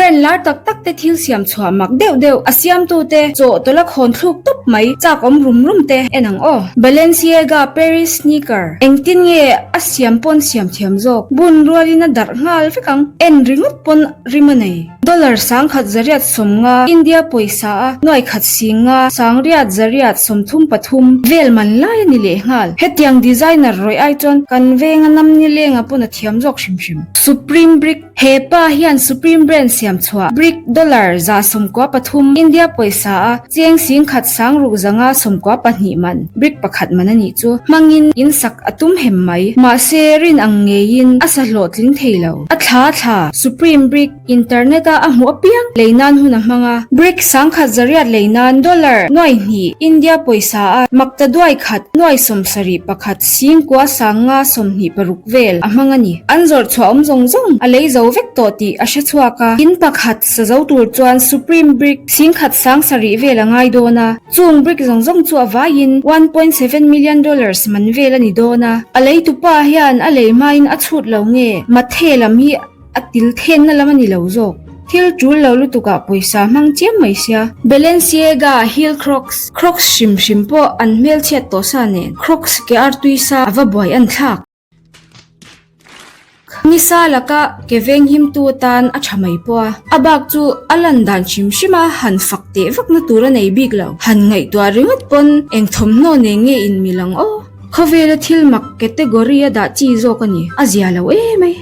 Brand lar tak tak te thil siam chhuah mak deuh deuh a siamtu te chaw tawlh a khawn thluk tawp mai chak awm rum rum te en ang aw. Balenciaga Paris sneaker engtin nge a siam pawn siam thiam zawk bun rualin a darh nghal vek ang en ringawt pawn rim a nei. Dollar 10,100 sawmnga India pawisa a nuaikhat singa sangriat zariat 33 vel man lai a ni leh nghal. Hetiang designer rawih ai chuan kan venga nam nilenga pawn a thiam zawk hrim hrim. Supreme Brick He pa hian Supreme brand siam chhuah Brick dollar 113 India pawisa a cheng 10,000 sangruk zanga 92 man brick pakhat man a nih chu hmangin in sak a tum hem mai. Mahse rin ang ngeiin a sa hlawhtling thei lo. A thla thla Supreme Brick internet a a hmuh apiang lei nan hun a hmang a. Brick 1,100 lei nan dollar 2,000 India pawisa a makta duai khat nuai 71 singkua sanga 26 vel a hmang a ni. An zawrh chhuah awm zawng zawng a lei zo vek tawh tih a hre chhuak a. In pakhat sa zo tur chuan Supreme Brick 10,000 sang sarih vel a ngai dawn a. Chung brick zawng zawng chu a vaiin $1.7 million man vel a ni dawn a. A leitupa hian a lei hmain a chhut lo nge Mathe lam hi a til thenna lam a ni lo zawk. Thil tul lo lutukah pawisa hmang chiam mai sia. Balenciaga heel Crocs, Crocs hrim hrim pawh an hmelchhiat tawh sa nen Crocs ke artui sa a va buai an thlak. Nisa laka ke venghimtu atan a tha mai pawh a, a bak chu a lan dan hrim hrim a han fak teh vakna tur a nei bik lo. Han ngaihtuah ringawt pawn eng thawmhnaw nen nge in mil ang aw? Khawvela thil mak category a dah chi zawk a ni, a zia lo em ai.